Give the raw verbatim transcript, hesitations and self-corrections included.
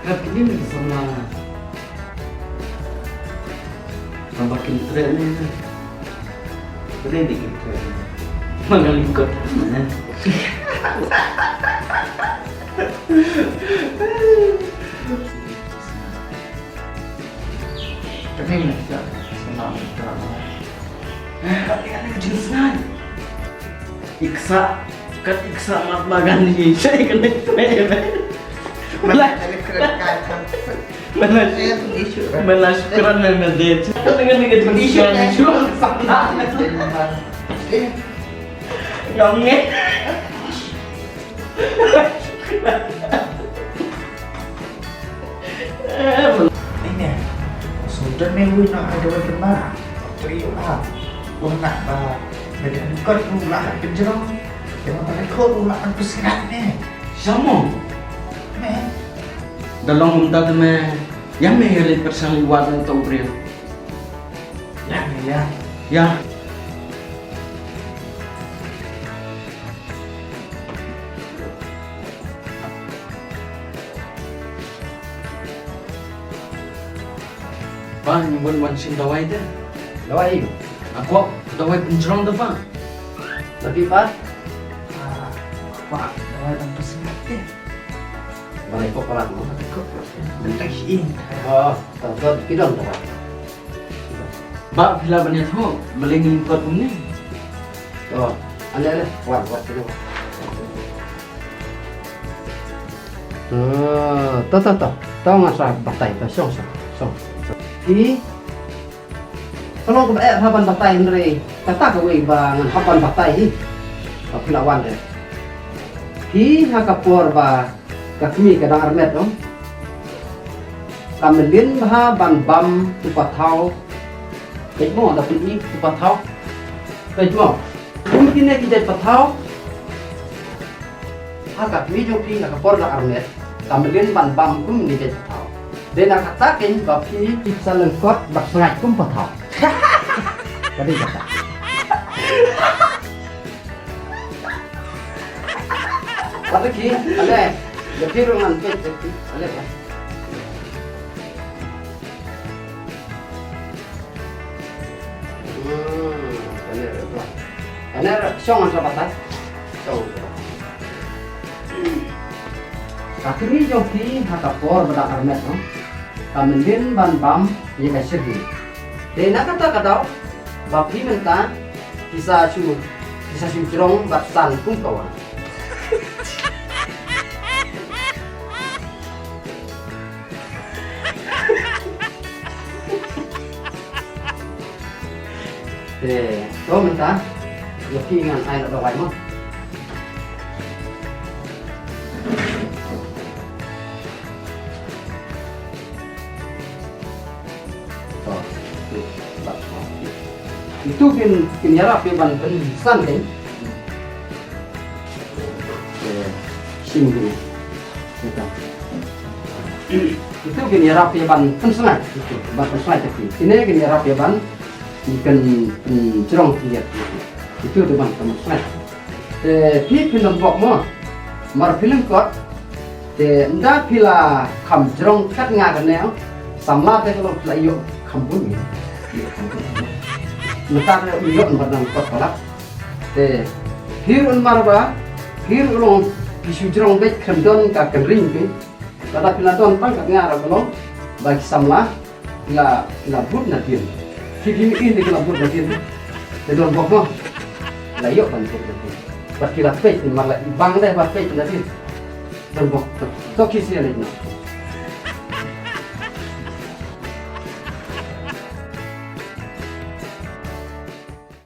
Kat kini ni sama. Tambah kini trek ni. Trek ni kini trek ni. Mangal ikut. Kami nak senang. Kat ni ada jenis ngai. Iksa, kat iksa mat magan ni. Saya kena kena. Mana ada kena kacang. Mana mana syukuran mana dia. Dengan dengan jenis ngai. Yang ni. Ine, sngewdon me wei na ka dawai kynmaw. Trei ïa u la. U la ba me dei kot u la ka pynjrong. Ïa ma ka kot u la ka pynskhat me. Sha mo? Me. Da long kumta te me. Ïa me ïa leit pyrshang ïa wad na uto u briew. Ïa me ïa. Ïa. Ba, ngin wan wan shim dawai te. Dawai. Ako, dawai pynjrong te ba. Tapi ba. Ah, ba, dawai ban pynjrong te. Ba, ko palat mo. Ko. Bentar sih. Oh, tonton pidong te ba. Ba phi lah ban ïathuh, balei ngin kot kumne. To, ale ale, wan, wan, sini, wan. To, to, to, to. To ngan sa batai, to, shong, shong, shong, shong. Phi, ka long kaba eh ha ban batai hynrei kata kawei ba ngan hap ban batai hi. Ba phi lah wan re. Phi ha ka por ba ka kmie ka dang armet, no? Ka mlien bha ban bam tu pathaw. Peit mo, da peit ni tu pathaw. Peit mo. Kum kine ki jait pathaw. Ha ka kmie jong phi na ka por dang armet. Ka mlien ban bam kum kine jait pathaw. Dei na kata kein ba phi ki sa lyngkot bad sngaid kum pathaw. Ka dei kata. Kata ki, ale, ïa phi ruh ngan peit, peit ki, ale ba. Hmm, ale ruh ba. Ale ruh, shong ngan sa batai. Shong. Ka kmie jong phi ha ka por ba dang armet, no? Ka mlien ban bam ïa ka shyrkhei. Te na kata ka daw ba phi mynta phi sa shu, phi sa shu jrong bad san kum ka wan. Te to mynta ïa phi ngan ai noh dawai mo. To, itu kin, kin ïarap ïa ban pynsan kein. Eh, shim kine. Ito. Itu kin ïarap ïa ban pynsngaid. Itu, ban pynsngaid ïa phi. Kine kin ïarap ïa ban pyn, pynjrong ïa phi. Itu tu ban pynsngaid. Te phi phin ym bok mo. Mar phi lyngkot. Te ynda phi la kham jrong kat nga kane. Samla te ka long phi la ïoh kham bun. Mynta ka ïoh ym ban lyngkot palat. Te phi ruh mar ba phi ruh long phi shu jrong beit khlem don ka kynring phi. Lada phi la don tang kat nga ruh ka long ba ki samla ki la, ki la bud na dien. Phi, phi ïohi ne ki la bud na dien. Te don bok mo. La ïoh ban bud na dien. Bad ki la peit, mar la i bang dei ba peit na dien. Don bok. To ki sngewleit noh.